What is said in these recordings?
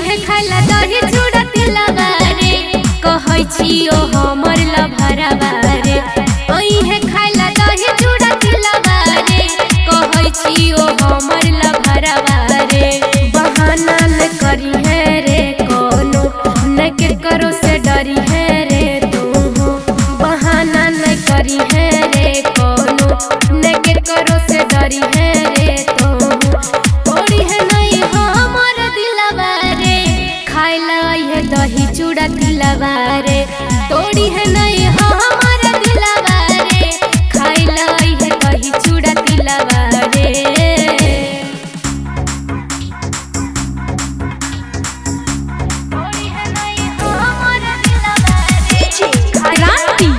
है खाला दही चूड़ा तिलवा रे, कहै छियो हमर लभरवा रे। है खाला दही चूड़ा तिलवा रे, कहै छियो हमर लभरवा रे। बहाना न करी है रे कोनो, न के करो से डरी है रे तू। बहाना न करी है रे कोनो, न के करो से डरी है रे तू। तोड़ी है नहीं हमर दिलवा रे, खाइला है दही चूड़ा तिलवा रे। तोड़ी है नहीं हमर दिलवा रे, खाइला है दही चूड़ा तिलवा रे। तोड़ी है नहीं हमर दिलवा रे, क्रांति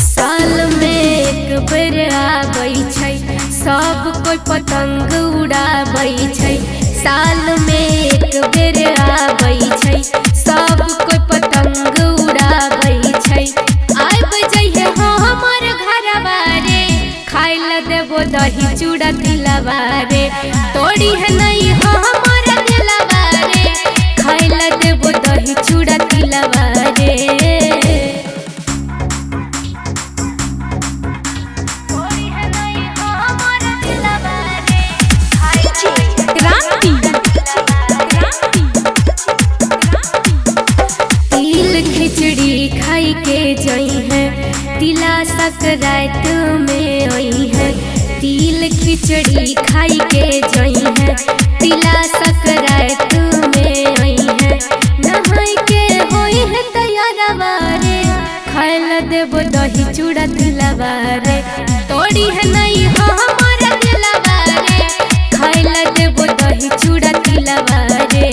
साल में एक बेर आबै छै, सब कोई पतंग उड़ाबै छै। साल में एक बेर आबै छै, सब कोई पतंग उड़ाबै छै। आबि जइहे हमर घरवा रे, खाइ लए देबो दही चूड़ा तिलवा रे। तोड़ी है नहीं हमर दिलवा रे, खाइ लए देबो दही चूड़ा तिलवा रे। तोड़ी है नहीं हमर दिलवा रे, क्रांति तिल खिचड़ी खाई के जई है, तिला सकरात में आई है। तिल खिचड़ी खाई के जई है, तिला सकरात में आई है। नहाई के होई है तैयारवा रे, खाए ला देबो दही चूड़ा तिलवा रे। तोड़ी है नहीं हमर दिलवा रे, खाए ला देबो दही चूड़ा तिलवा रे।